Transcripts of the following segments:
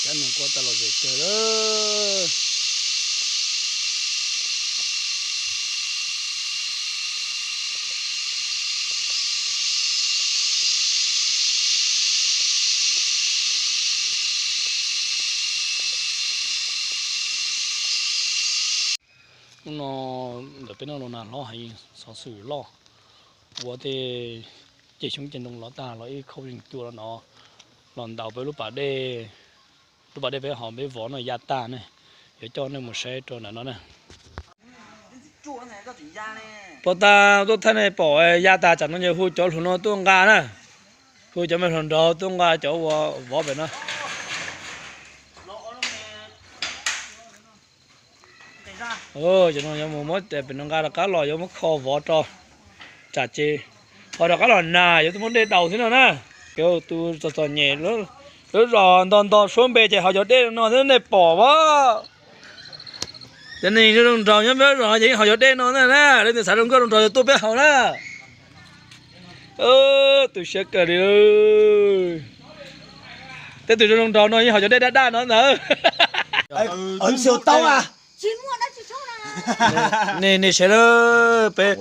Cov neeg quaj tau los zem kawg lawm. Hnub no ntawm peb no los nag hlob heev, xov xwm loj, ua tej ceg xyoob ceg ntoo los tag los ib khauj zeeg cua los no los ntaus peb lub pas dej, lub pas dej peb hauv peb vov no ya tag ne, yuav coj nej mus saib rau ntawm no na. Pom tag tuaj thaij nej pom ya tag, tsam no yog hu cov hluas no tuaj nqa na, hu cov me hluas nraug tuaj nqa cov uas vov pem no. Cov no yuav mus muab pem no nqa rov qab los yuav muab kho vov rau, tsam ces ho rov qab los nag yuav tuaj muab dej daus xwb no na. Kev tus txom txom nyem, lub zos nto nto suab npe ces haus cov dej no xwb nej pom as. Cov neeg zoo nraug nyob peb zos ces yeej haus cov dej no na, leej twg xav zoo nkauj zoo nraug tuaj peb haus na. Tu siab kawg li. Tej tus zoo zoo nraug no yeej haus cov dej daj daj no ntag. Nej, nej saib lawm, peb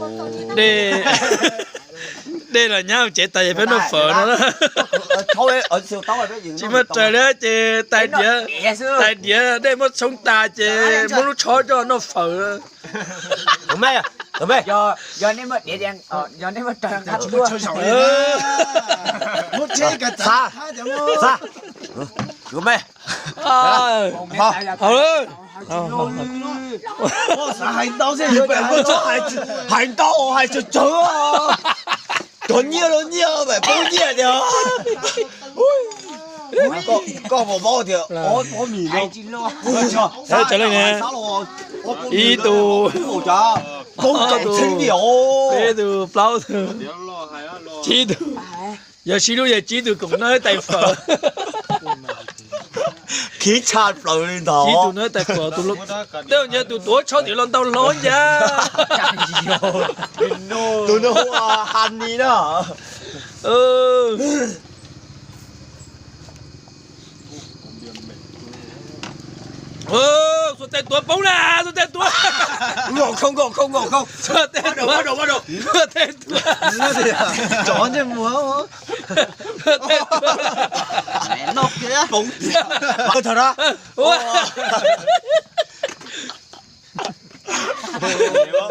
dej los nyab cev tas ces peb noj fawm no na. Tsis muaj raws li ces tais diav, tais diav dej muab tshoob tas ces muab lub tshob coj noj fawm. Hais ntau hais tsawg tsawg, cov nyiaj los nyiaj, poob nyiaj tiag. Koj puas paub tias ob pob mis no, ib tug, peb tug, plaub tug, tsib tug, yog sib hlub yog tsib tug koom noj ib tais fawm. Khib tshaj plaws li ntawd. Tsib tug noj ib tais fawm, tej nyuag tus tuav tsho tim los ntau hlo ncaj. Tus no hu Hani na. Xuas tes tuav poob na, xuas tes tuav. Xuas tes tuav, xuas tes tuav. Xuas tes tuav.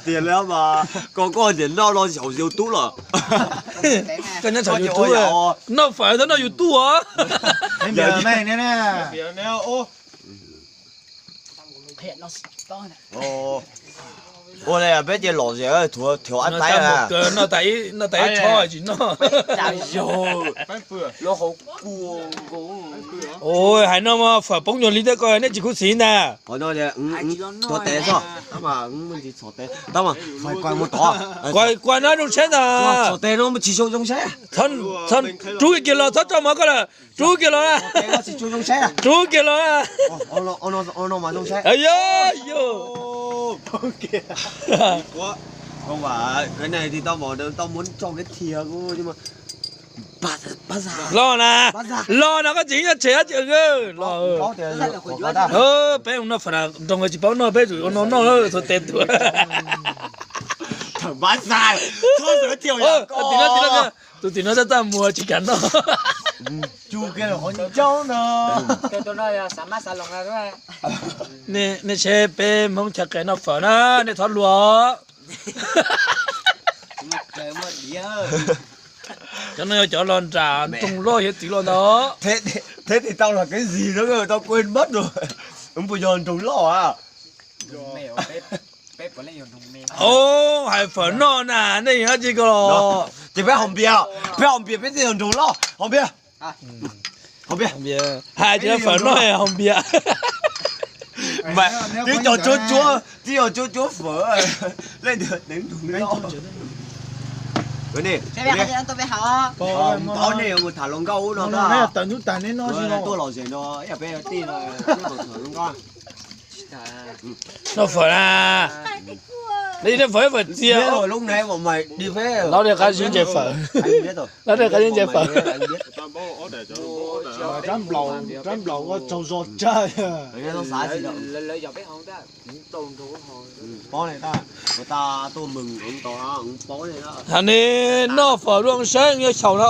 Tias li mas koj, koj tias noj no xyaum YouTube lawm. Koj nyob saum YouTube, noj fawm txhob noj YouTube os. Ua li peb ces lom zem, thuav ab taib, noj tas ib tsho tsis noj. Hais no mas fawm poob nyuag li thiab koj nej tsis khuv xim ntag. Tuav tes xwb, kuv no zoo saib ntag. Rub kiag los, txhob tso mov koj lawm, rub kiag los, rub kiag los. Yog, yog. Los na, los na, koj tsis nyob tseg dab tsi los. Peb ua noj fawm nroog tsis paub noj, peb tsum ua no noj xuas tes tuav. Tus tim no txaj txaj muag tsis kam noj. Nej saib peb Hmoob chaw qis noj fawm na, nej thov luag. Cov no yog cov los nram nroog loj hiav txwv los ntag. Thế thì tao là cái gì nữa tao quên mất rồi. Puas yog nroog loj a? Hais fawm noj na, nej yog dab tsi ko los? Ces peb haus npias, peb haus npias peb thiaj yog nroog loj. Haus npias. Hais tias fawm noj haus npias. Twb cov tsuab tsuab, twb cov tsuab tsuab fawm. Leej twg deev nroog loj. Tau nej mus tham hluas nkauj ub no, tuaj lom zem no, peb tij no, tham hluas nkauj. Noj fawm na. Li ne fawm fawm txias. Lub ne, lub ne qab zib ntses fawm. Lub ne qab zib ntses fawm. Rab nplaum ua tsaug zog tsawg. Hab ne noj fawm luaj saib yog xyaum na.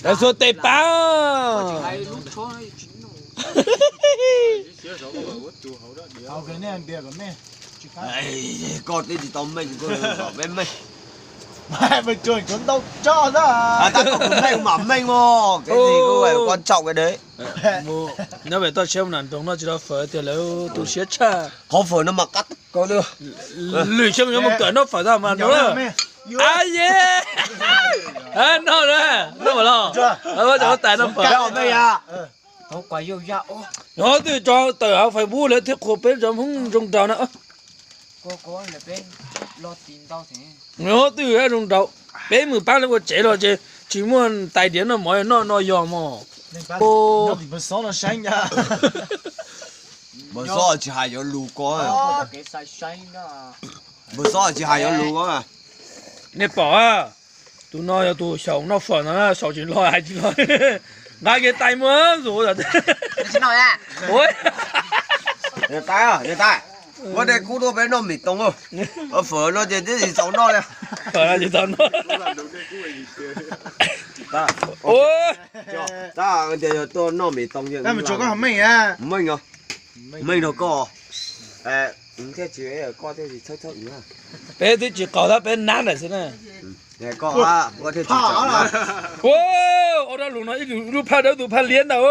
Txhua tes pab. Koj twb tsis tau meej, peb meej. Tab koj kuv meej kuv mam meej mog, kev ntxim kuv ua koj tsaum kev dev. Nyob pem toj siab mus nram nroog noj tsis tau fawm tias lawv tu siab tshaj. Qhov fawm no mas qab kawg li. Lwm xyoo yuav mus kawm noj fawm tag mas nrog lawm. Ab ye, noj na, noj mas los, cov huab tais noj fawm. Nyob twb tso tawm hauv Facebook lawv thiaj qhuas peb cov Hmoob zoo nraug na. Nyob twb zoo nraug, peb mus pab lawv ua tsev los ces tsis muaj tais diav noj mov noj no yog mog. Npawg Xob tsis hais yuav lus ko. Npawg Xob tsis hais yuav lus ko. Nej pom, tus no yog tus xyaum noj fawm no, xyaum tsis los hais tsis los. Nqa kiag tais mus zus. Tais, tais, muab dej kub tuaj peb noj mim toos. Fawm no ces twb tsis txaus noj li. Fawm no tsis txaus noj. Tab tias yog tuaj noj mim toos, meej os, meej rau koj. Koj thiaj tsis txhawb txhawb. Peb twb tsis qaug tab peb nab ntawm xwb na. Ua rab lus no ib lub phaj dawb tus phaj liab ntag.